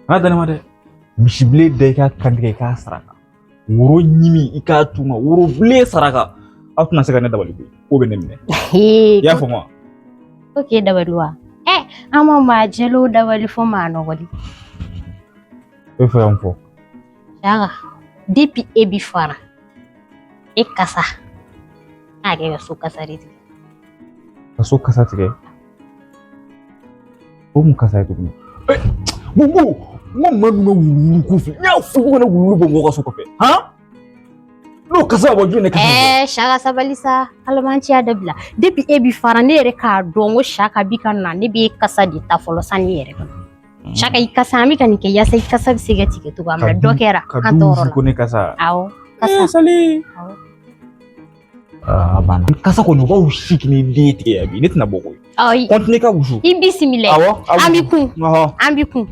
Kana dan ne ma dɛ. Misibilen da i k'a kantigɛ i k'a saraka. Woro ɲimi i k'a tun ka woro bilen saraka. Aw tɛna se ka ne dabali koyi. Ko bɛ ne minɛ. I y'a faamu wa? Ko k'e dabali wa? Ɛ, an ma maa jɛlenw dabali fo maa nɔgɔlen. E fɛ yan fɔ. Saka, depuis e bi fara, e kasa. A kɛ ka so kasa de tigɛ. Ka so kasa tigɛ. O mun kasa ye tuguni? Bubu, n ko maa min bɛ wuluwulu ko fɛ, n y'a fɔ ko kana wuluwulu bɔ mɔgɔ ka so kɔfɛ. Han? N'o kasa bɛ bɔ jumɛn de kasa bɛ bɔ? Ɛɛ, Saka sabali sa, kalabanciya dabila. Depuis e bi fara, ne yɛrɛ k'a dɔn ko Saka bi ka na, ne b'e kasa de ta fɔlɔ sanni e yɛrɛ ka na. Saka i kasa, an bɛ ka nin kɛ yaasa i kasa bɛ se ka tigɛ cogoya min na, dɔ kɛra Ka an du tɔɔrɔ wusu la. ko ne kasa. Awɔ, kasa. Sali. Awɔ. A banna. Kasa kɔni o b'aw si k'i den tigɛ yan bi, ne tɛna bɔ koyi. Ɔ, Continue ka wusu. i bisimila. Awɔ. An bi kun. Ɔhɔ. An bi kun.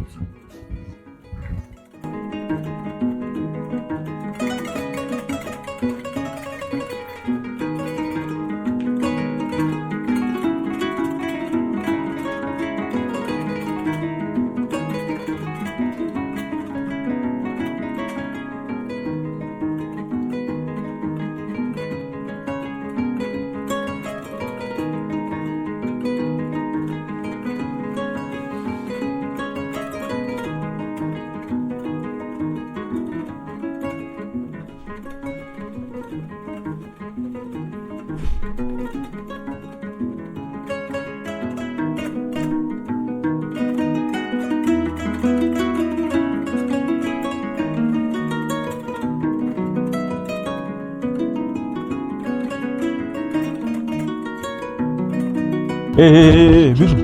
Ee, ee, ee, Bintu.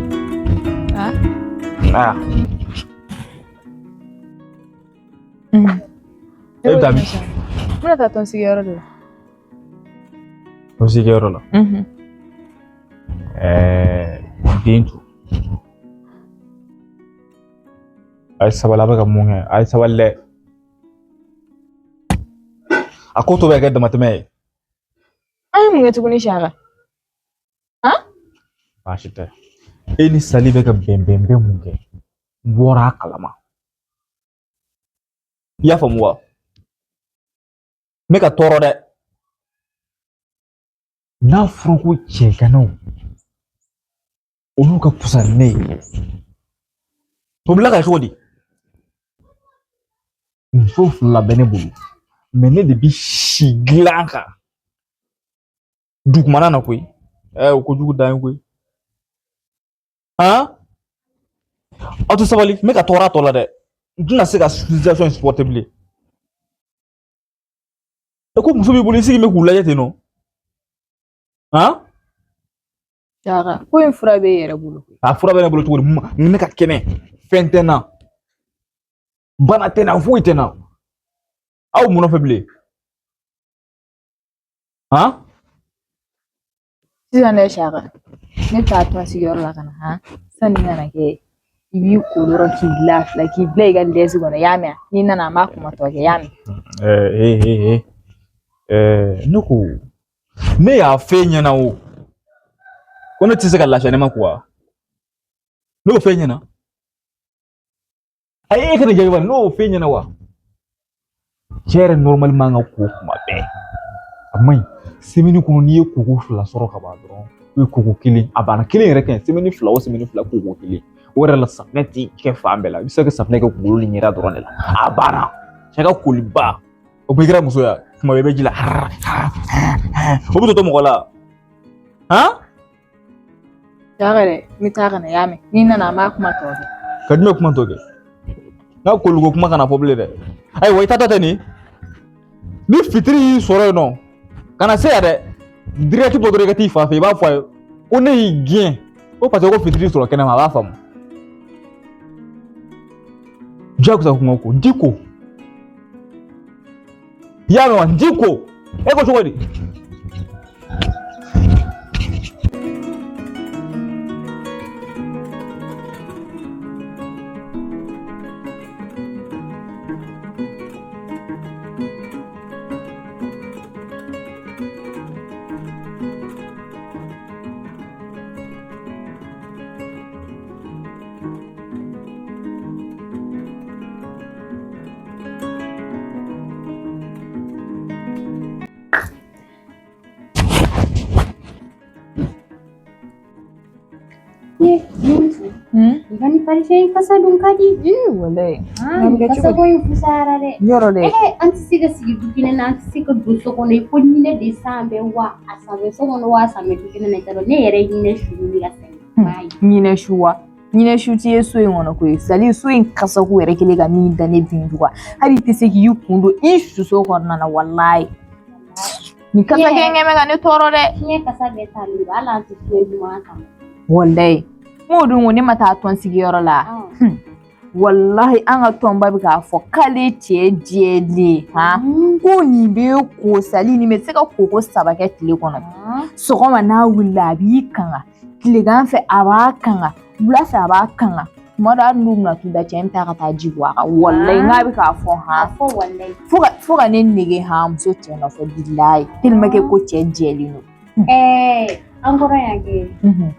Ah? Ah. E bɛ taa min? N bɛna taa tɔnsigiyɔrɔ de la. Tɔnsigiyɔrɔ la. Ɛɛ, Bintu. A ye sabali, a bɛ ka mun kɛ? A ye sabali dɛ. A ko tɔ bɛ kɛ damatɛmɛ ye. An ye mun kɛ tuguni Saka? Han? Baasi tɛ. E ni Sali bɛ ka bɛn bɛn bɛn mun kɛ? N bɔra a kalama. I y'a faamu wa? N bɛ ka tɔɔrɔ dɛ. N'a fɔra ko cɛganaw olu ka fusa ni ne ye, o bɛ ka cogo di? Muso fila bɛ ne bolo, mɛ ne de bi si dilan kan dugumana na koyi. Ɛ, o kojugu dan ye koyi. Han, aw tɛ sabali, n bɛ ka tɔɔrɔ a tɔ la dɛ. N tɛna se ka situation in supporter bilen. E ko muso b'i bolo, i sigi bɛ k'u lajɛ ten nɔ. Han? Saka, ko in fura b'e yɛrɛ bolo. A fura bɛ ne bolo cogo di? Ne ka kɛnɛ, fɛn tɛ n na, bana tɛ n na, foyi tɛ n na. Aw mun nɔfɛ bilen? Han? Sisan dɛ Saka, ne bɛ taa tɔnsigiyɔrɔ la ka na han. Sanni n kana kɛ i b'i ko dɔrɔn k'i lafiya k'i bila i ka lɛsi kɔnɔ, i y'a mɛn? N'i nana an b'a kuma tɔ kɛ, i y'a mɛn? Ee, ee, ne ko ne y'a f'e ɲɛna o ko ne tɛ se ka lafiya ne ma ko wa? Ne y'o f'e ɲɛna. Ayi, e kana jaabi wa? Ne y'o f'e ɲɛna wa? Cɛ yɛrɛ normal man ka ko kuma bɛɛ. A man ɲi. Semaine kɔnɔ n'i ye koko fila sɔrɔ ka ban dɔrɔn, o ye koko kelen, a banna. Kelen yɛrɛ ka ɲi. Semaine fila o semaine fila, koko kelen. O yɛrɛ la, safunɛ ti kɛ fan bɛɛ la. I bɛ se ka safunɛ kɛ kunkolo ni ɲɛda dɔrɔn de la. A banna. Cɛ ka koliba. O bɛ kɛra muso ya. Kuma bɛɛ i bɛ ji la. O bɛ to mɔgɔ la. Han? Saka dɛ, n bɛ taa ka na, i y'a mɛn? N'i nana an b'a kuma tɔ kɛ. Ka jumɛn kuma tɔ kɛ? N'a koliko kuma kana fɔ bilen dɛ. Ayiwa, i taatɔ tɛ nin. Ni fitiri y'i sɔrɔ yen nɔ, kana se yan dɛ. Direct bɔ dɔrɔn i ka t'i fa fɛ, i b'a fɔ a ye ko ne y'i gɛn ko parce que ko fitiri sɔrɔ kɛnɛma, a b'a faamu. Jagosa kuma ko n t'i ko. I y'a mɛn wa? N t'i ko. E ko cogo di? Parfum kasa dun ka di. Ii walayi. Ah, kasa ko in fusayara dɛ. Yɔrɔ dɛ. An tɛ se ka sigi du kɛnɛ na, an tɛ se ka don so kɔnɔ i ko ɲinɛ de san bɛ wa a san bɛ so kɔnɔ wa a san bɛ du kɛnɛ na i t'a dɔn ne yɛrɛ ye ɲinɛ su ɲini ka sɛgɛn. Ɲinɛ su wa? Ɲinɛ su ti ye so in kɔnɔ koyi. Sali so in kasako yɛrɛ kɛlen ka min da ne bin kan. Hali i tɛ se k'i kun don i suso kɔnɔna na walayi. Nin kasa kɛ bɛ ka ne tɔɔrɔ dɛ. Fiɲɛ kasa bɛɛ taalen don hali an tɛ fiɲɛ ɲuman sama. Walayi. N k'o don ko ne ma taa tɔn sigiyɔrɔ la. Walahi an ka tɔnba bɛ k'a fɔ k'ale cɛ jɛlen han ko nin bɛ ko sali nin bɛ se ka koko 3 kɛ tile kɔnɔ. Sɔgɔma n'a wulila a b'i kanga, tilegan fɛ a b'a kanga, wula fɛ a b'a kanga. Tuma dɔ hali n'u bɛna t'u da cɛ in bɛ taa ka taa ji bɔ a kan. Walayi n k'a bɛ k'a fɔ han. Fo ka ne nege han muso cɛ nɔfɛ bilayi tellement que ko cɛ jɛlen don. An kɔrɔ yan kɛ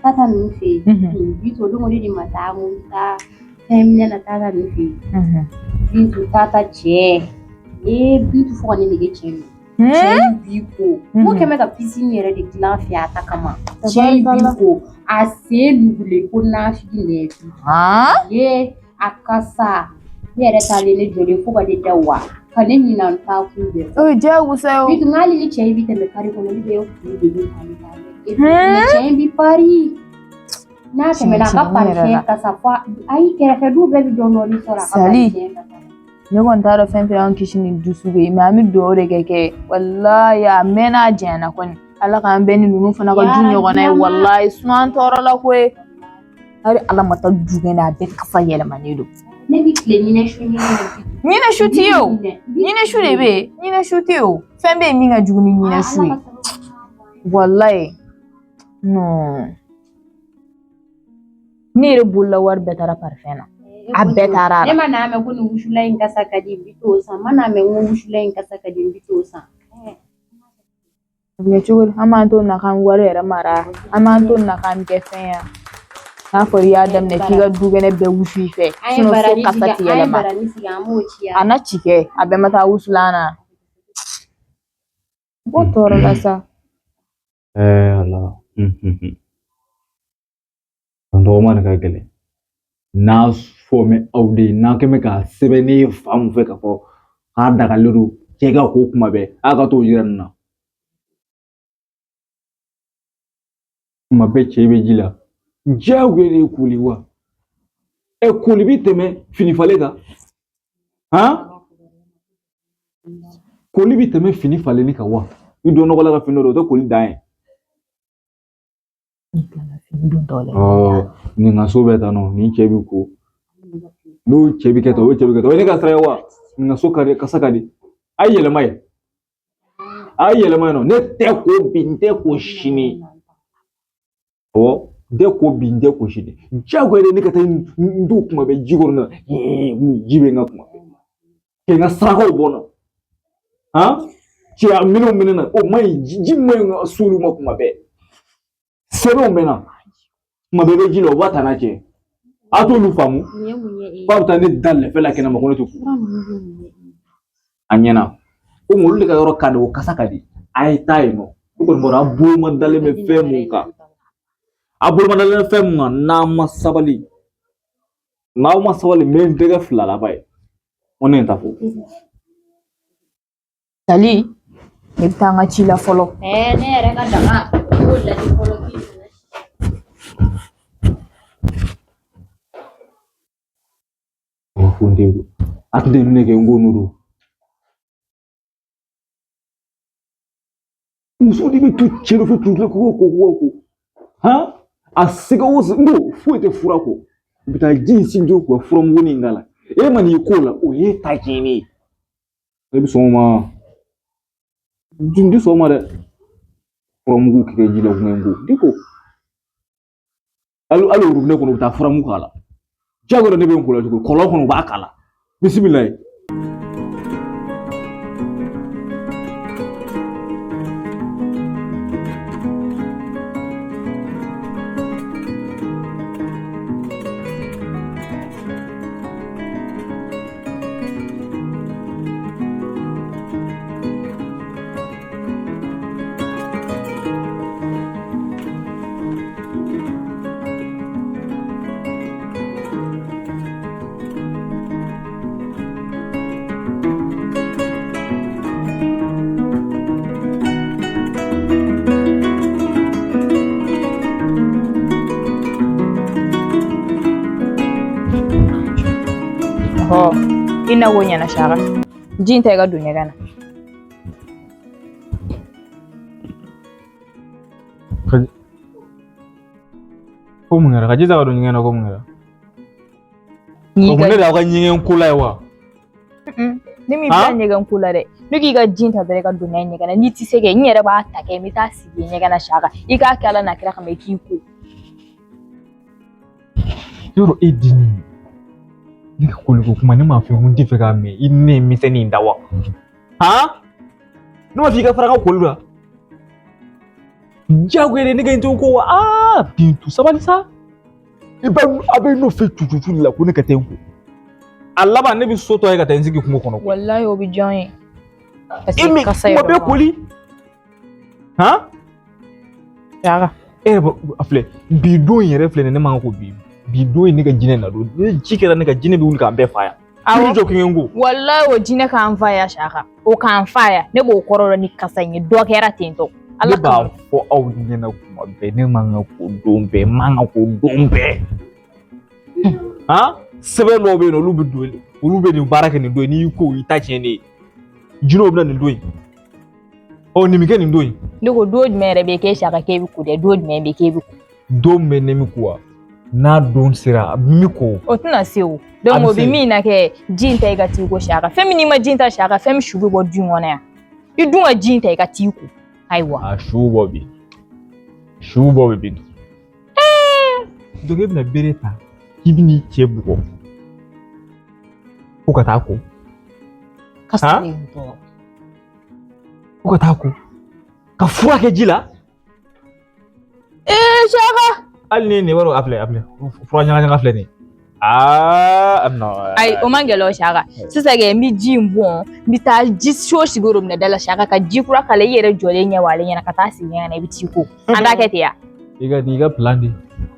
tata ninnu fɛ yen bi to don de ma taa n ko taa fɛn minɛ na tata ninnu fɛ yen Bintu tata cɛ Bintu fo ka ne nege cɛ nɔ. Cɛ in b'i ko n ko kɛmɛ ka piscine yɛrɛ de dilan fɛ a ta kama. Cɛ in b'i ko a sen nugulen ko nafigi nɛ bi. A kasa ne yɛrɛ taalen ne jɔlen fo ka ne da wa ka ne ɲinɛ n taa kun bɛɛ. O ye diyagosa ye o. Bintu hali ni cɛ in bi tɛmɛ kari kɔnɔ ne bɛ kun de bɛ cɛ in bi pari. N'a tɛmɛna a ka parifɛn kasa fo ayi kɛrɛfɛ du bɛɛ bɛ dɔɔnin dɔɔnin sɔrɔ a ka parifɛn kasa. Ne kɔni t'a dɔn fɛn fɛn y'an kisi ni dusu ye mɛ an bɛ dugawu de kɛ walayi a mɛnna a janyana kɔni ala k'an bɛn ni ninnu fana ka du ɲɔgɔnna ye walayi suman tɔɔrɔ la koyi hali ala ma taa du kɛnɛ a bɛɛ kasa yɛlɛmanen don. Ne bɛ tile ɲinɛ su ɲini na. Ɲinɛ su tɛ ye o, ɲinɛ su de bɛ yen, ɲinɛ su tɛ yen o, fɛn bɛ yen min ka jugu ni ɲinɛ su ye walayi non. Ne yɛrɛ bolola wari bɛɛ taara parifɛn na. A bɛɛ taara. Ne ma n'a mɛn ko nin wusulan in kasa ka di n bɛ t'o san. Ma n'a mɛn ko wusulan in kasa ka di n bɛ t'o san. A bɛ kɛ cogo di? An b'an to nin na k'an wari yɛrɛ mara. An b'an to nin na k'an kɛ fɛn ya. N'a fɔra i y'a daminɛ k'i ka dukɛnɛ bɛɛ wusu i fɛ. Sinon so kasa tɛ yɛlɛma. A na ci kɛ a bɛɛ ma taa wusulan na. Mɔgɔ tɔɔrɔ la sa. Ala. Dɔgɔma de ka gɛlɛn. N'a fɔ mɛ aw de ye n'a kɛn bɛ k'a sɛbɛn ne ye fan mun fɛ k'a fɔ k'a dagalen don cɛ ka ko kuma bɛɛ a ka t'o yira nin na. Kuma bɛɛ cɛ bɛ ji la diyagoya de ye koli wa? Koli bɛ tɛmɛ fini falen kan han? Koli bɛ tɛmɛ fini falenni kan wa? I don nɔgɔ la ka fini dɔ don o tɛ koli dan ye. Nin ka so bɛ tan nɔ nin cɛ bɛ ko n'o cɛ bɛ kɛ tan o cɛ bɛ kɛ tan o ye ne ka sira ye wa? Nin ka so ka di kasa ka di a ye yɛlɛma ye a ye yɛlɛma yen nɔ ne tɛ ko bi n tɛ ko sini awɔ n tɛ ko bi n tɛ ko sini diyagoya de ne ka taa n don kuma bɛɛ ji kɔnɔ na ji bɛ n ka kuma bɛɛ kɛ n ka sarakaw bɔ n na han cɛya minɛnw minɛ na o man ɲi ji man ɲi n ka s'olu ma kuma bɛɛ. Sɛbɛnw bɛ na kuma bɛɛ bɛ ji la o b'a ta n'a cɛ a t'olu faamu k'a bɛ taa ne da lɛfɛ la kɛnɛma ko ne tɛ ko a ɲɛna komi olu de ka yɔrɔ ka di o kasa ka di a ye taa yen nɔ o kɔni bɔra a bolo ma dalen bɛ fɛn mun kan a bolo ma dalen bɛ fɛn mun kan n'a ma sabali n'aw ma sabali n bɛ n tɛgɛ fila laban ye ko ne ta fɔ. Sali ne bɛ taa n ka ci la fɔlɔ. Ne yɛrɛ ka daga n b'o lajɛ fɔlɔ. A tun tɛ ne kɛ n ko n'o don. Muso de bɛ to cɛ nɔfɛ tile ko ko ko ko han a sɛgɛ o n ko foyi tɛ fura kɔ u bɛ taa ji in sigi dɔrɔn k'u ka furamugu in k'a la e ma n'i ko la o ye ta tiɲɛnen ye. E bɛ sɔn o ma n tɛ sɔn o ma dɛ furamugu kɛ ji la kun ko di ko hali robinet kɔnɔ u bɛ taa furamugu k'a la jagoya ne bɛ n ko la cogo kɔlɔn kɔnɔ u b'a k'a la bisimilayi. na ko ɲɛna Saka. Ji in ta i ka don ɲɛgɛn na. Ko mun kɛra? Ka ji ta ka don ɲɛgɛn na ko mun kɛra? N'i O ka ne de y'aw ka ɲɛgɛn ko la ye wa? Ne m'i bila ɲɛgɛn ko la dɛ. Ne k'i ka ji in ta dɔrɔn i ka don n'a ye ɲɛgɛn na. N'i tɛ se kɛ n yɛrɛ b'a ta kɛ n bɛ taa sigi ɲɛgɛn na Saka. I k'a kɛ Ala n'a kira kama i k'i ko. Yɔrɔ e dennin ne ka koliko kuma ne m'a f'i ye ko n tɛ fɛ k'a mɛn i ni ne ye misɛnnin in da wa? Han? Ne m'a f'i ka fara n ka koli la. Diyagoya de ne ka n to ko wa? Aa Bintu sabali sa. I b'a a bɛ n nɔfɛ cucucu de la ko ne ka taa n ko. A laban ne bɛ so tɔ ye ka taa n sigi kungo kɔnɔ. Walahi o bɛ diya n ye. Parce E que min kasa kuma yɛrɛ bɛɛ b'a- koli. Han? Saka. E yɛrɛ a filɛ bi don in yɛrɛ filɛ nin ye ne man kan ko bi bi don ye ne ka jinɛ na don ni ji kɛra ne ka jinɛ bɛ wuli k'an bɛɛ fa yan. Awɔ. K'i jɔ k'i n ko. Walahi o jinɛ k'an fa ya Saka. O k'an fa ya. Ne b'o kɔrɔ dɔn ni kasa in ye. Dɔ kɛra ten tɔ. Ala Ne b'a kama. fɔ aw ɲɛna kuma bɛɛ ne man kan ko don bɛɛ n man kan ko don bɛɛ. Han? Sɛbɛn dɔw bɛ yen nɔ olu bɛ don olu bɛ nin baara kɛ nin don ye n'i ko i ta tiɲɛ de ye. Jinɛw bɛ na nin don in. Ɔ nin bɛ kɛ nin don in. Ne ko don jumɛn yɛrɛ bɛ k'e Saka k'e bɛ ko dɛ? Don jumɛn bɛ k'e bɛ ko? Don min bɛ ne mi ko wa? N'a don sera n bɛ ko. O tɛna se o. A Donc bɛ o bɛ se. min na kɛ ji in ta i ka t'i ko Saka. Fɛn min n'i ma ji in ta Saka fɛn min su bɛ bɔ du in kɔnɔ yan. I dun ka ji in ta i ka t'i ko. Ayiwa. A su bɔ bi. Su bɔ bi Bintu. Donc e bɛna bere ta k'i bɛn'i cɛ bugɔ ko ka taa ko. Kasa Han? de ye n tɔɔrɔ. Ko ka taa ko. Ka fura kɛ ji la. Ee Saka. Hali ni nin b'a dɔn a filɛ a filɛ fura ɲaga ɲaga filɛ nin ye. Aa non. Ayi o man gɛlɛn o Saka. Sisan kɛ n bɛ ji in bɔn n bɛ taa ji so sigi robinet da la Saka ka ji kura k'a la i yɛrɛ jɔlen ɲɛ b'ale ɲɛna ka taa sigi ɲɛgɛn na i bɛ t'i ko. An t'a kɛ ten ya. I ka nin i ka plan de.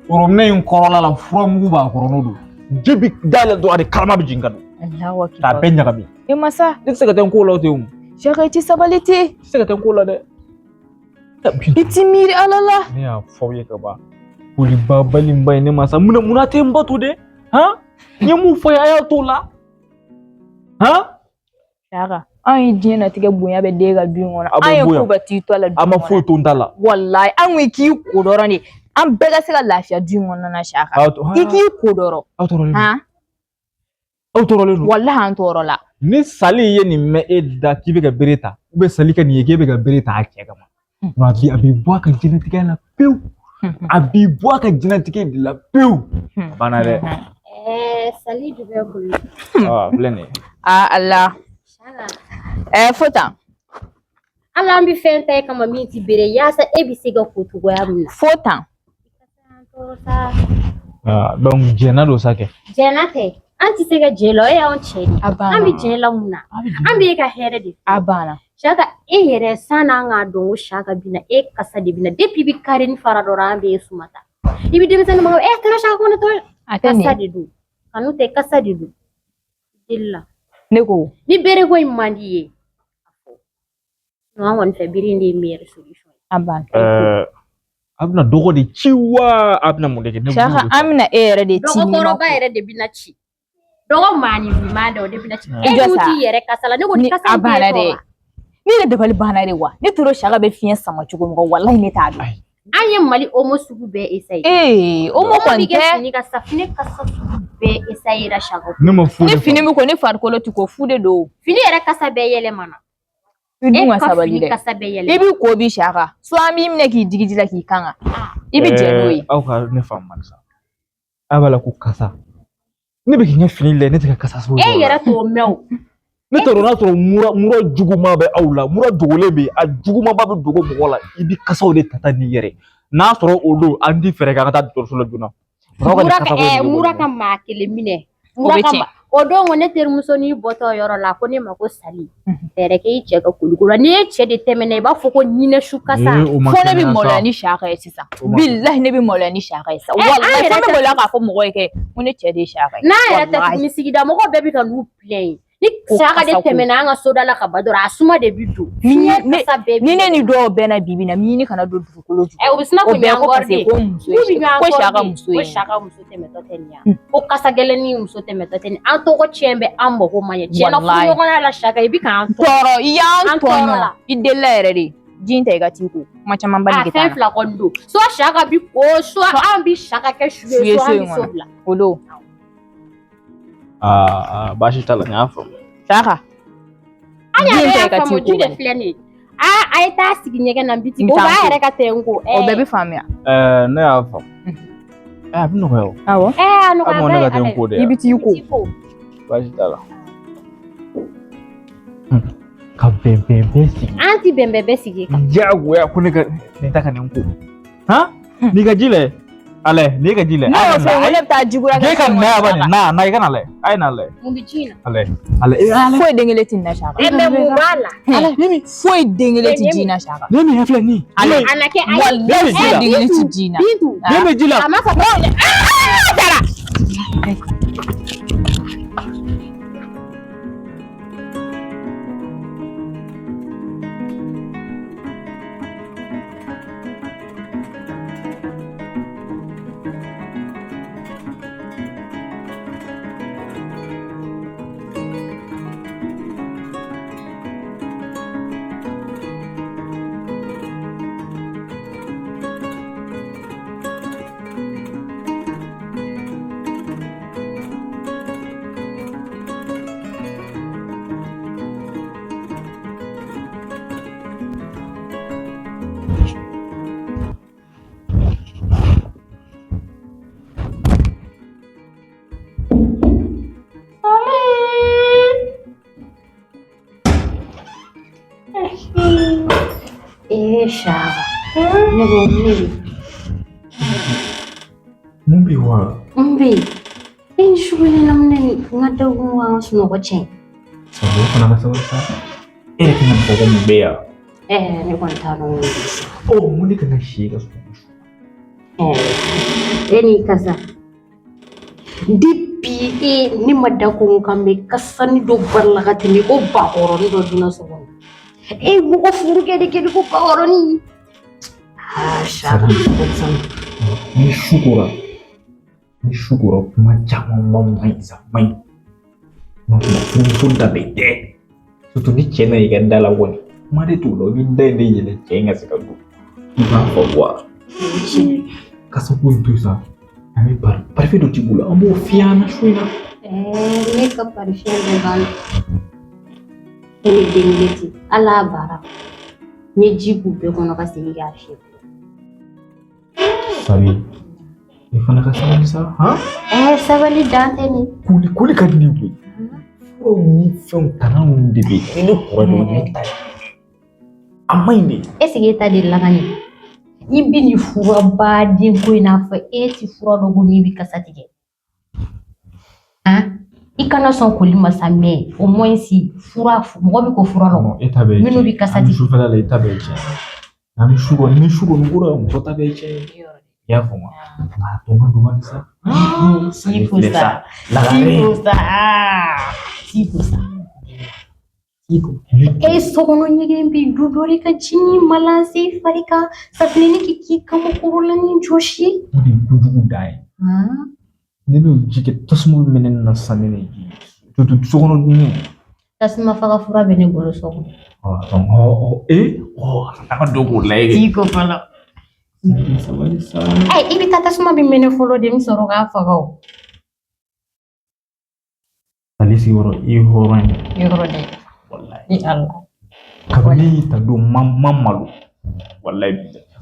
Robinet in kɔrɔla la furamugu b'a kɔrɔ n'o don. Ji bi dayɛlɛ dɔrɔn a de kalama bɛ jigin ka don. Alahu K'a akibaru. bɛɛ ɲagami. E masa Ne tɛ se ka taa n ko la o ten o. N Saka i tɛ sabali ten. tɛ se ka taa n ko la dɛ. I ti miiri Ala la. Ne y'a fɔ aw ye ka ban. Kolibabali in ba ye ne ma sa. Munna munna tɛ n bato dɛ? Han? N ye mun fɔ a ye a y'a t'o la. Han? Saka anw ye diɲɛnatigɛ bonya bɛ den ka du in kɔnɔ. A bɛ An ye bonya. ko bɛɛ t'i tɔ la du A ma in kɔnɔ. foyi to n ta la. Walayi an ko i k'i ko dɔrɔn de. An bɛɛ ka se ka lafiya du in kɔnɔna na Saka. Aw tɔ- I k'i ko dɔrɔn. aw tɔɔrɔlen don. Han? Aw tɔɔrɔlen don. Walahi an tɔɔrɔ la. Ni sali ye nin mɛn e da k'i bɛ ka bere ta sali ka nin ye k'e bɛ ka bere ta a cɛ kama. A b'i bɔ a ka diɲɛlatigɛ la pewu. A b'i bɔ a ka diɲɛlatigɛ de la pewu. A banna dɛ. Ɛɛ sali jumɛn koli? Aa filɛ nin ye. Aa Ala. Saka. Ɛɛ fo tan. Hali an bɛ fɛn ta e kama min ti bere yaasa e bɛ se ka ko cogoya min na. Fo tan. An tɔɔrɔ sa. Aa donc jɛnna don sa kɛ. Jɛnna tɛ. An tɛ se ka jɛ la o e y'anw cɛ de ye. A An bɛ banna. jɛ la mun na? An bɛ e ka hɛrɛ de fɛ. A banna. Saka e yɛrɛ san'an k'a dɔn ko Saka bɛ na e kasa de bɛ na depuis i bɛ karini fara dɔrɔn an bɛ e suma ta. I bɛ denmisɛnnin ma e tɔnɔ Saka kɔnɔ tɔnɔ A tɛ kasa nin. de don. Kanu tɛ kasa de don. Deli la. Ne ko Ni bere ko in man di ye. An kɔni fɛ bere in de ye meilleure solution ye. a banna. Ɛɛ a bɛna dɔgɔ de ci wa a bɛna mun de kɛ? Ne Saka b'o de an bɛna e yɛrɛ de ci n'i ma Dɔgɔkɔrɔba ko. yɛrɛ de bɛna ci. Dɔgɔ maaninfinman dɛ o de bɛna ci. Mm. E Jɔ dun sa. t'i yɛrɛ kasa la ne ko ni Ni kasa a in t'e banna dɛ. tɔɔrɔ. Ne yɛrɛ dabali banna de wa. Ne tora Saka bɛ fiɲɛ sama cogo min kɔ walahi ne t'a dɔn. Ayi. An ye Mali omo sugu bɛɛ essayer. Ee o mɔ Omo kɔni bɛ kɛ tɛ. fini ka safunɛ kasa sugu bɛɛ essayer la Saka. Ne ma foyi Ne de fini faamu. bɛ ko ne farikolo ti ko fu de don. Fini yɛrɛ kasa bɛɛ yɛlɛmana. I dun E ka ka sabali fini dɛ. kasa bɛɛ I yɛlɛmana. b'i ko bi Saka. So an b'i minɛ k'i digi ji la k'i kanga. I bɛ jɛ n'o ye. Ɛɛ, aw ka ne faamu sa. A b'a la ko kasa. Ne bɛ k'i ka fini lajɛ ne tɛ ka kasa foyi E sɔrɔ a la. yɛrɛ t'o mɛn o. Ne t'a dɔn n'a sɔrɔ mura juguman bɛ aw la mura dogolen bɛ yen a jugumanba bɛ dogo mɔgɔ la i bɛ kasaw de ta ta n'i yɛrɛ n'a sɔrɔ o don an ti fɛɛrɛ kɛ an ka taa dɔgɔtɔrɔso la joona. Aw ka nin Mura ka kasako in ɛɛ dogo mura ɲɔgɔn ka maa kelen minɛ. O Mura bɛ ka tiɲɛ. ma o don ko ne terimuso n'i bɔtɔ yɔrɔ la ko ne ma ko sali. Fɛɛrɛ kɛ i cɛ ka koliko la n'i ye cɛ de tɛmɛna i b'a fɔ ko ɲinɛ su kasa. Ee, o ma Fo ne bɛ kɛnɛya sa. maloya ni Saka ye sisan. O ma Bilahi ne bɛ maloya ni Saka ye sisan. Ɛ, an Walahi yɛrɛ fo n bɛ tɛ maloya k'a fɔ mɔgɔ ye kɛ ko ne cɛ de ye Saka ye. N'a yɛrɛ tɛ Walahi. tuguni sigida mɔgɔw bɛɛ bɛ ka n'u plaint. Ni ko Saka de kasa ko. tɛmɛna an ka soda la ka ban dɔrɔn a suma de bi don. Ni Fiɲɛ ne kasa bɛɛ bi ni ne ni dɔw bɛnna bibi na mi ni kana don dugukolo Ɛ u bɛ sina o k'o bɛɛ ko ɲɔgɔn parce que de. ko muso K'u bɛ ye ɲɔgɔn ko Saka de. muso Ko ye. Saka muso tɛmɛtɔ tɛ nin Hmm. ye. Ko kasa gɛlɛn ni muso tɛmɛtɔ tɛ nin ye. An tɔgɔ tiɲɛ bɛ an mago ma ɲɛ. Tiɲɛna Walayi. furuɲɔgɔnya la Saka i bɛ k'an tɔɔrɔ. Tɔɔrɔ i y'an An tɔɔrɔ tɔɲɔ la. i delila yɛrɛ de ji in ta i ka t'i ko kuma caman ba A nege t'a fɛn la fila kɔni don. Soit Saka bi ko soit an bi Saka kɛ su Su ye ye soit so an in bi so kɔnɔ. bila. O don Aa baasi t'a la n y'a faamu. Saka An ji in yɛrɛ ta i y'a ka t'i faamu ko ji de bani filɛ nin ye. Aa a ye taa sigi ɲɛgɛn na n bi t'i N ko. bɛ O taa b'a n ko. yɛrɛ ka tɛ n ko. O bɛɛ bɛ faamuya. Ɛɛ ne y'a faamu. Ɛ a bɛ nɔgɔya o. Awɔ. Ɛɛ a A nɔgɔya ma ba ne ye ka tɛ Ala n ye. ko de I ya. bɛ t'i ko. I ko. Baasi t'a la. Ka bɛn bɛn bɛn sigi. An ti bɛn bɛn bɛɛ sigi kan. Diyagoya ko ne ka nin ta ka nin ko. Han? N'i ka ji lajɛ. A lajɛ n'i ka ji lajɛ. Ne y'o fɔ n ko ne bɛ taa jikura K'e kɛ ka so in na kɔnɔ yan bani Saka. na na i ka na lajɛ. A ye na lajɛ. Mun bɛ ji in na? A lajɛ. A lajɛ. Ee a lajɛ. Foyi den kelen tɛ nin na Saka. Ɛ mɛ mun b'a la? Ala foyi den kelen tɛ ji in na Saka. Ne min filɛ nin. Ale A na kɛ ayi. walayi Ne bɛ ji foyi la. den kelen tɛ ji in na. Bintu. Ne bɛ ji la. A ma fɔ ko Ee Saka. Ne ko mun de bɛ yen? Mun bɛ yen wa? Mun bɛ yen? E ni su in na mun ne ni n ka dakun ka n ka sunɔgɔ tiɲɛ. Sabu o fana ka sabali sa. E yɛrɛ kan ka fɔ ko mun bɛ yan? Ɛɛ ne kɔni t'a dɔn mun bɛ yen sa. Ɔ mun de kan ka si e ka sunɔgɔ su? Ɛɛ e ni kasa. Depuis e ne ma da ko n kan mɛ kasani dɔ barila ka tɛmɛ ko bakɔrɔni dɔ donna so kɔnɔ. E mɔgɔ furukɛ de kɛ ko bakɔrɔni. Aa Saka. Ni su kora ni su kora kuma caman ma man ɲi sa man ɲi. Ma kuma furumuso danbe tɛ. Surtout ni cɛ nana i ka da la kɔni kuma de t'o la i bɛ da in de yɛlɛ cɛ in ka se ka don. I b'a fɔ wa. Kasa ko in to yen sa. An bɛ bari parifɛn dɔ t'i bolo an b'o fiyɛ an na su in na. Ɛɛ ne ka parifɛn dɔ b'a la. E ni den kelen tɛ ala y'a baara. N ye ji k'u bɛɛ kɔnɔ ka segin k'a fiyɛ. Sabi i fana ka sabali sa han. Ɛɛ sabali dan tɛ nin. Koli koli ka di ne ye koyi. Furaw ni fɛnw tana ninnu de bɛ yen. Ni ne kɔrɔ de o ye ne ta ye. A man ɲi de. Est-ce que e ta delila ka ɲɛ? I bɛ nin furabaden ko in n'a fɔ e ti fura dɔ ko min bɛ kasa tigɛ. Han? I kana sɔn koli ma sa mɛ au moins fura mɔgɔ bɛ ko fura la. E ta bɛɛ ye Minnu tiɲɛ bɛ kasa An bɛ tigɛ. sufɛla la i ta bɛɛ ye tiɲɛ ye. An bɛ su kɔni ni su kɔni kora muso ta bɛɛ ye tiɲɛ ye. I y'a faamu wa? Nka a tɔ man dɔgɔnin sa. Ti ko sa. Ti Lagare. ko sa. Ti ko sa. Ti ko. E sokɔnɔ ɲɛgɛn bɛ du dɔ de ka ji ni malanse i fari kan safinɛ k'i k'i kamakɔrɔla jɔsi. O de ye kojugu dan ye. Han? Ni ne y'o ji kɛ tasuma bɛ mɛnɛ ne na sisan ne ne ji. Surtout sokɔnɔ dumuni. Tasuma faga fura bɛ ne bolo so kɔnɔ. Ɔ donc ɔ ɔ ee ɔ an ka dɔ k'o lajɛ kɛ. Ti ko fɔlɔ. Sabali sa. Ɛ i bɛ taa tasuma bɛ mɛnɛ fɔlɔ de n bɛ sɔrɔ k'a faga o. Ale sigiyɔrɔ i ye hɔrɔn ye. Yɔrɔ dɛ. Walayi. Ni Ala. Kabini ne y'i ta don ma ma malo. Walayi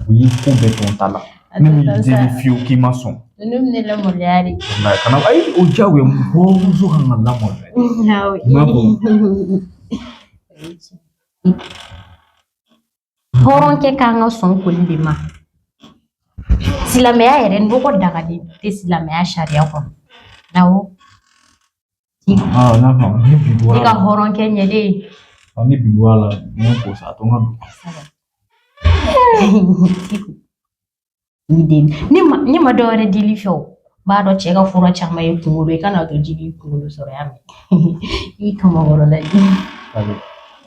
u y'i ko bɛɛ to n ta la. Ne m'i deli fiyewu k'i ma sɔn. Ninnu bɛ ne lamaloya de. Walayi kana ayi o diyagoya hɔrɔnmuso kan ka lamaloya. N'a ko Hɔrɔnkɛ kan ka sɔn koli de ma. Silamɛya yɛrɛ nɔgɔ dagalen tɛ silamɛya sariya kɔnɔ. Awɔ. Aa n'a faamu ni bi Ne bɔra ka la. hɔrɔnkɛ ɲɛlen. Ni bi bɔra la n ye ko sa a to n ka don. I den ne ma dɔwɛrɛ deli fɛ o. B'a dɔn cɛ ka fura caman ye kunkolo ye, kana to ji k'i kunkolo sɔrɔ y'a mɛn. I kamakɔrɔla ye.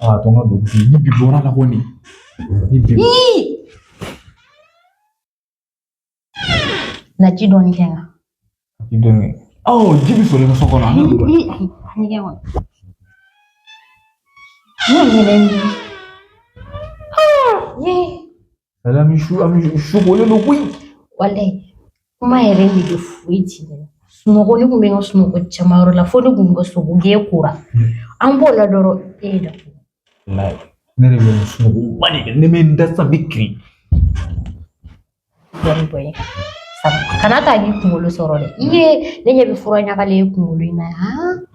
A to n ka don bi ni bi bɔra la kɔni. Ni bi. Na ji dɔɔni kɛ n kan. Ji dɔɔni. Ɔ ji bɛ sɔrɔ i ka so kɔnɔ an ka don. Ɲɛgɛn kɔnɔ. Ne ɲinɛ ni. Ye. Ala su an bɛ su kolen don koyi. Walayi kuma yɛrɛ nege foyi ti ne la. Sunɔgɔ ne kun bɛ n ka sunɔgɔ caman yɔrɔ la fo ne kun bɛ ka sogo gɛn kora. An b'o la dɔrɔn e ye datugu. Walayi ne yɛrɛ bɛ sunɔgɔba de kɛ ne bɛ n da sisan n bɛ kirin. Dɔɔni bɔ yen. Sabu kana taa k'i kunkolo sɔrɔ dɛ. I ye ne ɲɛ bɛ fura ɲagalen ye kunkolo in na.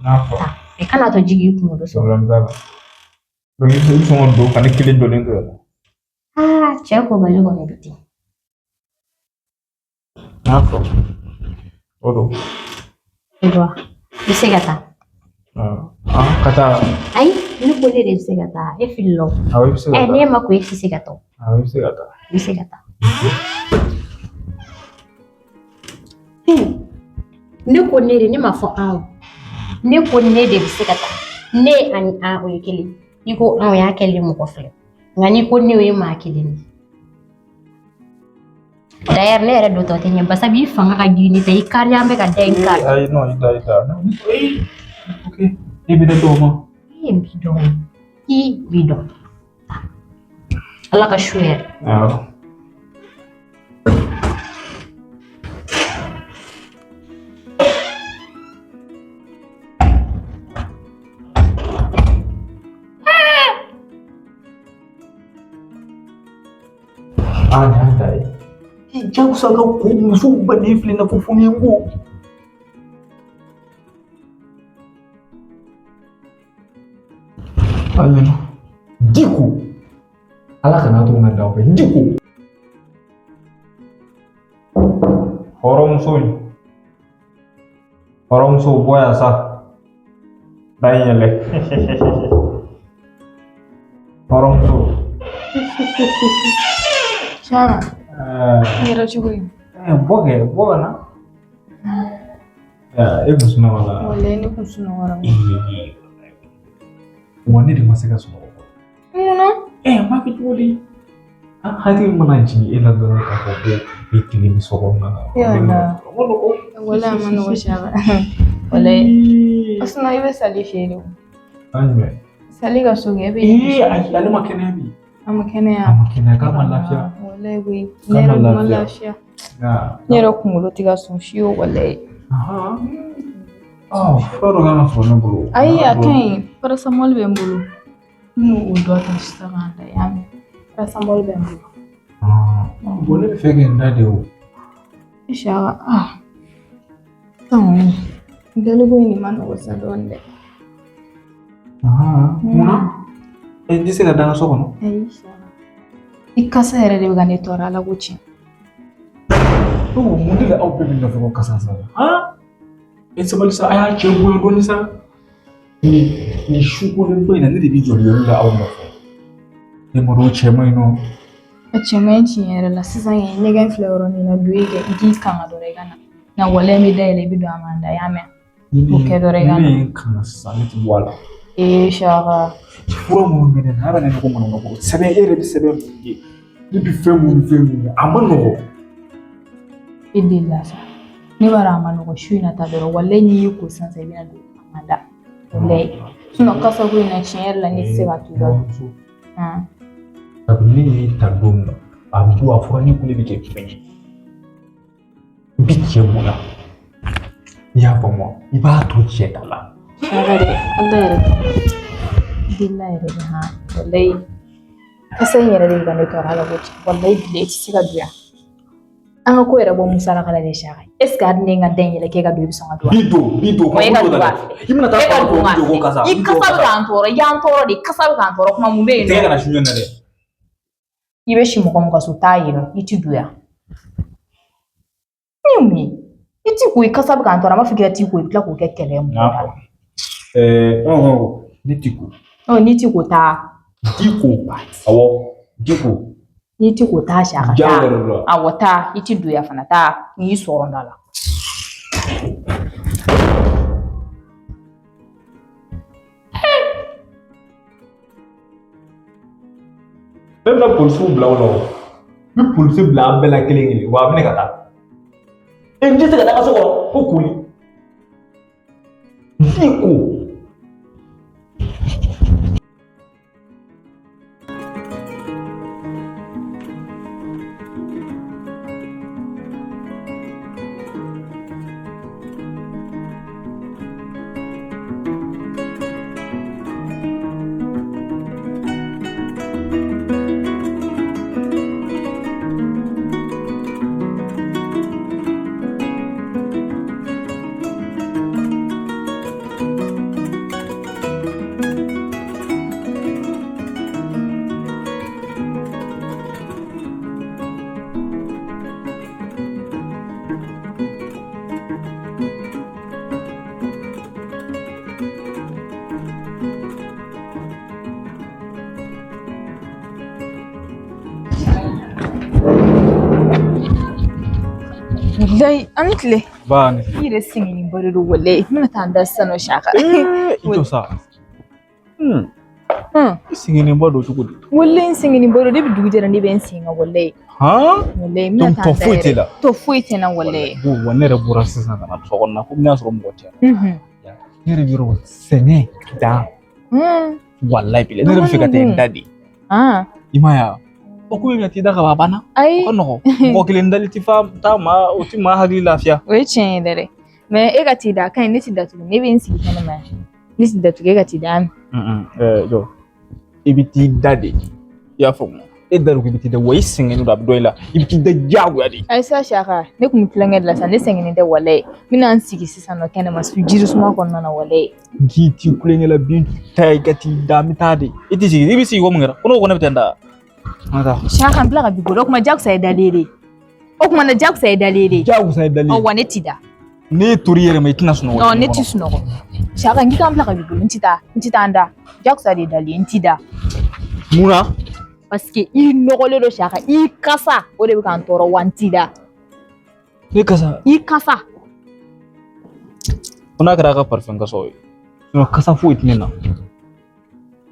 N'a fɔ. I kana to ji k'i kunkolo sɔrɔ. Problème t'a la. Donc i bɛ sɔn ka don ka ne kelen jɔlen to yan. Aa cɛ ko bali kɔni bɛ ten. N'a fɔ. O don. Ayiwa i bɛ se ka taa. Ka taa. Ayi ne ko ne de bɛ se ka taa e filila o. Awɔ i bɛ se ka taa. Ne ma ko e tɛ se ka taa. Awɔ i bɛ se ka taa. I bɛ se ka taa. Ne ko ne de ne ma fɔ an o. Ne ko ne de bɛ se ka taa. Ne ani an o ye kelen. N'i ko an o y'a kɛlen mɔgɔ fila. Nka n'i ko ne o ye maa kelen de. D'ailleurs ne yɛrɛ dontɔ tɛ ɲɛ basa b'i fanga ka girin ne ta i kariya bɛ ka da in kari. Ayi non i da i da. Ok e bɛ ne dɔn ma. E b'i dɔn. I b'i dɔn. Ala ka su hɛrɛ. Awɔ. Aa nin y'a da ye. I jagosa ka ko musow baden filɛ i n'a fɔ fɔɲɛnko. A ɲɛna. Diko. Ala kana to n ka da fɛ. Diko. Hɔrɔnmuso in. Hɔrɔnmuso bɔ yan sa. Da in yɛlɛ. Hɔrɔnmuso. Chama, i yɛrɛ cogo di? Bɔ kɛ, bɔ ka na. E kun sunɔgɔ la. Walayi ne kun sunɔgɔra. Wa ne de ma se ka sunɔgɔ. Munna? N b'a kɛ cogo di? An hakili mana jigin e la dɔrɔn k'a fɔ ko e kelen bɛ so kɔnɔna na. Yala. Walayi a ma nɔgɔ Chama. Walayi. Sinon i bɛ Sali fɛ yen de o. An jumɛn? Sali ka so kɛ e bɛ. Ee ayi ale ma kɛnɛya bi. A ma kɛnɛya. A ma kɛnɛya k'a ma lafiya. Walayi koyi. Ne yɛrɛ ma lafiya. Ne yɛrɛ kunkolo tɛ ka sɔn fiyewu walayi. Fura dɔ kan ka sɔrɔ ne bolo. Ayi a ka ɲi paracetamol bɛ n bolo. N n'o dɔ ta sisan k'a da y'a mɛn. Paracetamol bɛ n bolo. Bon ne bɛ fɛ k'i da de o. Saka sisan kɔni daliko in de ma nɔgɔ sa dɔɔni dɛ. Munna? N tɛ se ka da n ka so kɔnɔ. Ayi Saka. I kasa yɛrɛ de bɛ ka ne tɔɔrɔ Ala ko tiɲɛ. Mun de la aw bɛɛ bɛ nɔfɛ ko kasa sa? E sabali sa, a y'a cɛ bonya dɔɔni sa. Nin su kolenba in na ne de bɛ jɔ yɔrɔ la aw nɔfɛ. Ne ma dɔn cɛ man ɲi nɔ. A cɛ man ɲi tiɲɛ yɛrɛ la sisan ɲɛgɛn filɛ yɔrɔ min na don e kɛ i k'i kanga dɔrɔn i ka na. Na walayi n bɛ dayɛlɛ i bɛ don a ma da y'a mɛn. O kɛ dɔrɔn i ka na. Ne ye n kanga sisan ne tɛ bɔ a la. Ee Saka. Fura minnu bɛ ne na a bɛ ne ko manamana ko sɛbɛn e yɛrɛ bɛ sɛbɛn mun ye ne bɛ fɛn mun ni fɛn mun ye a ma nɔgɔn. E delila sa. Ne b'a dɔn a ma nɔgɔn su in na ta dɔrɔn walayi n'i y'i ko sisan i bɛna don a ma da. Walayi. Sinon kasa ko in na tiɲɛ yɛrɛ la ne tɛ se ka to i la. Kabini ne y'i ta don min na a don a fɔra ne ko ne bɛ kɛ fɛn ye. N bɛ cɛ bonya. I y'a faamu wa? I b'a to cɛ ta la. Saka dɛ Ala yɛrɛ delila yɛrɛ de han walayi. Kasa in yɛrɛ de bɛ ka ne tɔɔrɔ Ala ko tiɲɛ walayi bilayi i tɛ se ka don yan. An ka ko yɛrɛ bɔ musalaka la de Saka. Est ce que hali ne ka da in yɛlɛ k'e ka don i bɛ sɔn ka don wa? Bi don bi don. E ka don wa? I bɛna taa fan dɔ bi don ko kasa. I kasa bɛ k'an tɔɔrɔ i y'an tɔɔrɔ de kasa bɛ k'an tɔɔrɔ kuma mun bɛ yen nɔ? Tɛgɛ kana su ɲɛ na dɛ. I bɛ si mɔgɔ min ka so taa yen nɔ i ti don yan. Ni ye mun ye? I ti ko i kasa bɛ k'an tɔɔrɔ an b'a fɔ k'i ka t'i ko i bɛ tila k'o kɛ kɛlɛ ye mɔgɔ da la. Ne ti ko. N'i ti ko taa. Ti ko awɔ ti ko. N'i ti ko taa Saka taa. Awɔ taa i ti don yan fana taa n'i sɔrɔ n da la. Ne bɛna polisiw bila o la o. N bɛ polisi bila an bɛɛ la kelen kelen wa a bɛ ne ka taa. E n tɛ se ka taa so kɔnɔ ko koli. N t'i ko. Wallahi an tile. Ba ni. I yɛrɛ sɛgɛnnen ba de don wallahi. N bɛna taa n da sisan nɔ Saka. I jɔ sa. I sɛgɛnnen ba don cogo di? Wallahi n sɛgɛnnen ba don depuis dugu jɛra ne bɛ n sen kan wallahi. Han? Wallahi n bɛna Donc taa tɔ n da foyi t'e yɛrɛ. la. Tɔ foyi tɛ n na wallahi. Bon, wa ne yɛrɛ bɔra sisan ka na so kɔnɔ komi ne y'a sɔrɔ mɔgɔ tɛ yan. Ne yɛrɛ bɛ yɔrɔ sɛgɛn dan. Walayi bilayi ne yɛrɛ bɛ fɛ ka taa n da de. I m'a ye wa? O ko bɛ t'i da ka ban a banna. Ayi. O ka nɔgɔn. Mɔgɔ kelen dali ti fa taa maa o ti maa hakili lafiya. O ye tiɲɛ ye dɛ. Mais e ka t'i da a ka ɲi ne ti da tugun ne bɛ n sigi kɛnɛma yan. Ne ti da tugun e ka t'i da. Jɔ i bɛ t'i da de. I y'a faamu. E da ko i bɛ t'i da wa i sɛgɛnnen don a bɛ dɔn i la i bɛ t'i da diyagoya de. Ayi sa Saka ne kun bɛ tulonkɛ de la sa ne sɛgɛnnen tɛ walayi. N bɛna n sigi sisan nɔ kɛnɛma su jiri suma kɔnɔna na walayi. N k'i ti kulonkɛ la bin ta i ka t'i da n bɛ taa de. I t'i sigi i bɛ sigi ko mun kɛra ko ne ko ne bɛ taa n da. An ka taa. Saka n bila ka bi bolo o kuma jagosa ye dalen de. O kuma na jagosa ye dalen de. Jagosa ye dalen. Ɔ wa ne ti da. Ne tor'i yɛrɛ ma i tɛna sunɔgɔ. Ɔ ne ti sunɔgɔ. Saka n k'i ka n bila ka bi bolo n ti taa n ti taa n da. Jagosa de ye dalen n ti da. Mun na? Parce que i nɔgɔlen don Saka i kasa o de bɛ ka n tɔɔrɔ wa n ti da. Ne kasa. I kasa. Ko n'a kɛra a ka parfum kasaw ye. Sinon kasa foyi tɛ ne na.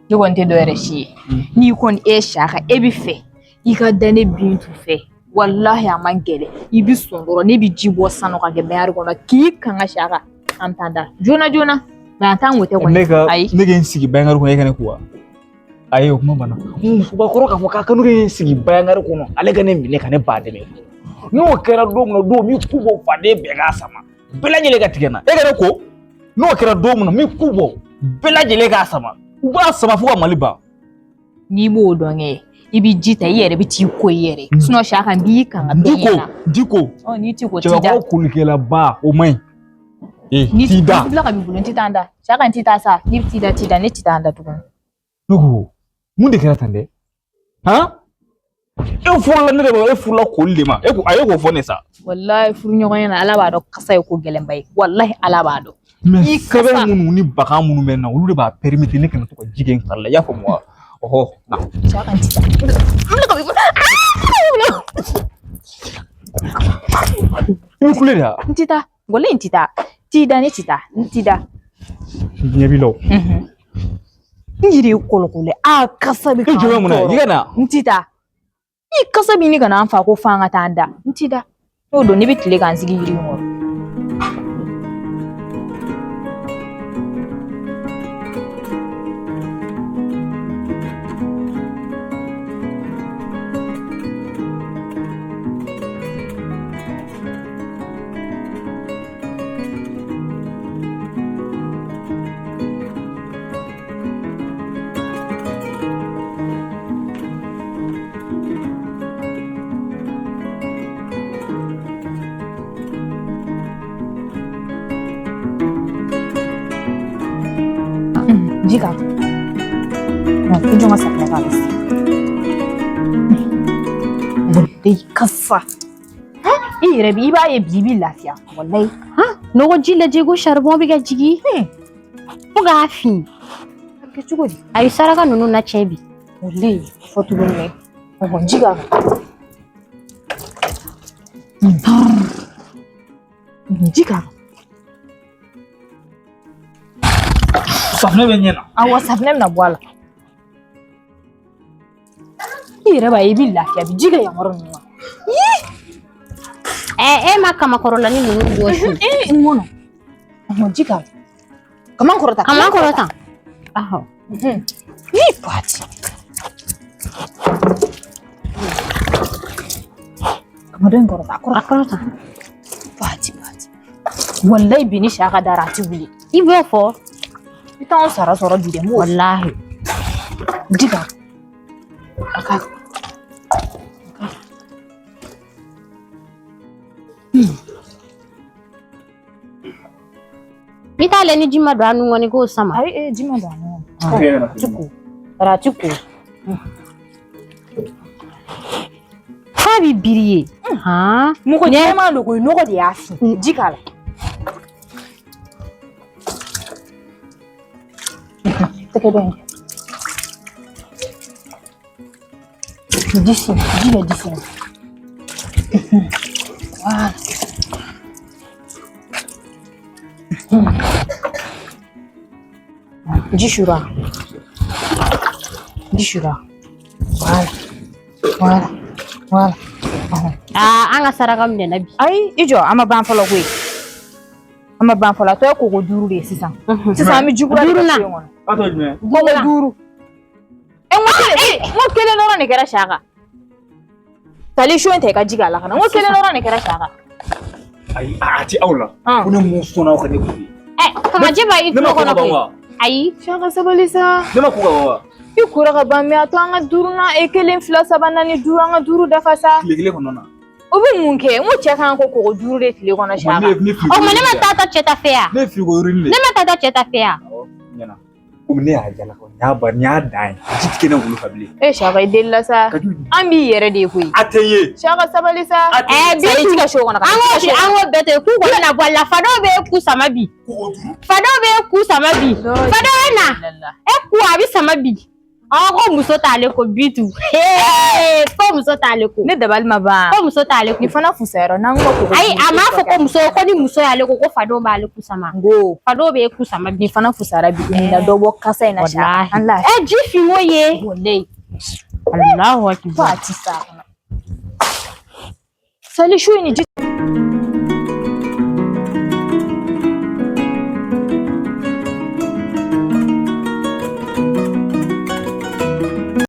Ne kɔni tɛ dɔwɛrɛ si ye. N'i kɔni e Saka e bɛ fɛ i ka da ne Bintu fɛ walahi a man gɛlɛn i bɛ sɔn dɔrɔn ne bɛ ji bɔ sanu ka kɛ bɛnɲari kɔnɔ k'i kanga Saka an bɛ taa da joona joona mais an t'an ko tɛ kɔni. Ne ka ayi ne ka n sigi bɛnɲari kɔnɔ e ka ne ko wa? Ayi o kuma banna. Musobakɔrɔ k'a fɔ k'a ka ne n sigi bɛnɲari kɔnɔ ale ka ne minɛ ka ne ba dɛmɛ. N'o kɛra don min na don min ku bɔ faden bɛɛ k'a sama bɛɛ lajɛlen ka tigɛ n na e ka ne ko n'o kɛra don min na n bɛ ku bɔ bɛɛ lajɛlen k'a sama u b'a sama fo ka Mali ban. N'i b'o dɔn kɛ i bɛ ji ta i yɛrɛ bɛ t'i ko i yɛrɛ sinon Saka n b'i kanga bɛɛ ɲɛna. N t'i ko. Ɔ n'i t'i ko t'i da. Cɛbakɔrɔ kolikɛlaba o man ɲi. Ee t'i da. Ni bila ka b'i bolo n tɛ taa n da Saka n tɛ taa sa n'i bɛ t'i da t'i da ne tɛ taa n da tuguni. Ne ko mun de kɛra tan dɛ? Han? E furula ne de ma e furula koli de ma e ko a ye k'o fɔ ne sa. Walahi furuɲɔgɔnya la Ala b'a dɔn kasa ye ko gɛlɛnba ye walahi Ala b'a dɔn. Mais sɛbɛn minnu ni bagan minnu bɛ n na olu de b'a permettre ne kana to ka ji kɛ n fari la i y'a faamu wa? Ɔhɔ na. Saka n tɛ taa. I bɛ kule de wa? N tɛ taa walahi n tɛ taa t'i da ne tɛ taa n t'i da. Ɲɛ b'i la o. N yɛrɛ ye kɔlɔkɔlɔ ye a kasa bɛ E jɔ bɛ mun na i ka na. N tɛ taa. I kasa bɛ ɲini ka na an fa ko f'an ka taa an da n t'i da n'o don ne bɛ tile k'an sigi yiri in kɔrɔ. Ji k'a kan. I jɔ n ka safunɛ k'a la sisan. Walayi kasa. I yɛrɛ bi i b'a ye bi i b'i lafiya walayi. Nɔgɔ ji lajɛ ko charbon bɛ ka jigin. Fo k'a fin. A bɛ kɛ cogo di? A ye saraka ninnu na cɛ bi. Walayi fɔ tuguni dɛ. Ɔhɔn ji k'a kan. Ji k'a kan. Safunɛ bɛ ɲɛ na. Awɔ safunɛ bɛna bɔ a la. I yɛrɛ b'a ye i bɛ lafiya, a bɛ ji kɛ yan yɔrɔ ninnu na. E ma kamakɔrɔlani ninnu jɔsi. N kɔnɔ. Ɔhɔn, ji k'a la. Kaman kɔrɔta. Kaman kɔrɔta. Ahɔ. Ni pati. Kama dɔ in kɔrɔta, a kɔrɔta. A kɔrɔta. Pati pati. Walayi bi ni Saka dara a ti wuli. I b'o fɔ. I t'anw sara sɔrɔ bi dɛ, n b'o fɔ. Walahi. Ji k'a la. A ka. I t'ale ni ji ma don a nun kɔnɔ i k'o sama. Ayi, ji ma don a nun kɔnɔ. Ti ko. A ti ko. F'a bi biri ye. Han. Mɔgɔ jɛman don koyi, nɔgɔ de y'a fin. Ji k'a la. Tɛgɛ dɔ in. Disi, ji bɛ disi la. Voilà. Ji sura. Ji sura. Voilà. Voilà. Voilà. Aa, an ka saraka minɛna bi. Ayi, i jɔ, an ma ban fɔlɔ koyi. An ma ban fɔlɔ, a tɔ ye koko 5 de ye sisan. Sisan an bɛ ji kura de kɛ so in kɔnɔ. A tɔ jumɛn? Koko 5. N ko kelen dɔrɔn de kɛra Saka. Tali so in ta i ka ji k'a la ka na. N ko kelen dɔrɔn de kɛra Saka. Ayi, a ti aw la. Ko ne mun sɔnna aw ka ne kun ye. Kamajɛ b'a i tulo kɔnɔ koyi. Ayi. Saka sabali sa. Ne ma ko ka ban wa? I kora ka ban mɛ a to an ka 5nan 1 2 3 4 5 an ka 5 dafa sa. Tile kelen kɔnɔna na. O bɛ mun kɛ? N ko cɛ kan ko koko 5 de tile kɔnɔ Saka. O ma ne ma taa ta cɛ ta fɛ yan. Ne ye firigo yɔrɔnin de. Ne ma taa ta cɛ ta fɛ yan. Awɔ, ɲɛna. Komi ne y'a jala kɔni, n y'a ba, n y'a dan ye. Ji ti kɛ ne bolo ka bilen. Saka i delila sa. An b'i yɛrɛ de ye koyi. A tɛ ye. Saka sabali sa. Bi ji ka so kɔnɔ. An k'o bɛɛ to yen k'u kɔni na bɔ a la. Fa dɔw bɛ e ku sama bi. Fa dɔw bɛ e ku sama bi. Fa dɔw bɛ na. E ku a bɛ sama bi. Aw ko muso t'ale ko Bitu. Ko muso t'ale ko. Ne dabali ma ban. Ko muso t'ale ko. Nin fana fusayara n'an ko ko. Ayi, a m'a fɔ ko muso, ko ni muso y'ale ko ko fa dɔw b'ale ku sama. Ngo. Fa dɔw bɛ e ku sama bi. Nin fana fusayara bi nin na dɔ bɔ kasa in na Saka. An la. Ji finko ye. Walayi. Alahu akibaru. Fo a ti s'a kɔnɔ. Sali su in ni ji.